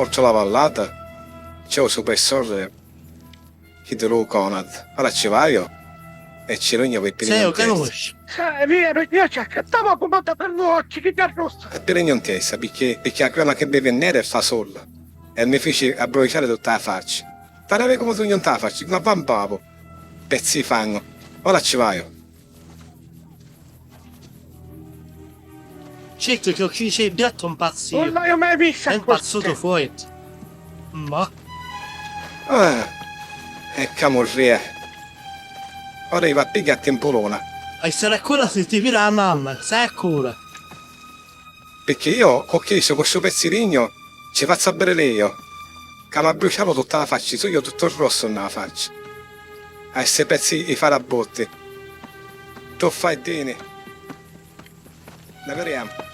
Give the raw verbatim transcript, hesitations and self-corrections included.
Oltre la vallata c'è u super sorre chi di lu Conad. Ora ci vaiu e ci rugnu pi Seo, canosci? È vero, io ci accattavo come da per l'occhi, chi carrozza! E pi rugnu ntesa, picchì, picchì a crema che bevi nera e fa solla. E mi fici abbruciare tutta la faccia. T'arrave come sugnu nta la faccia, ma vampavu. Pezzi di fangu. Ora ci vaiu. Certu chi u ciceddu è un pazziu. Non l'haiu mai vista. È un pazzutu forti. Ma. Ah, e camurria. Ora i va a pigghià a timpuluna. E sarà ancora si ti vira la mamma, sai ancora. Picchì io, cu chistu, cu stu pezzu di lignu, ci fazzu a bere io. Ca m'abbruciavu tutta la facci, sugnu tuttu rossu nna la facci. A sti pezzi i farabutti. Tu fai dini. Ne viriamu.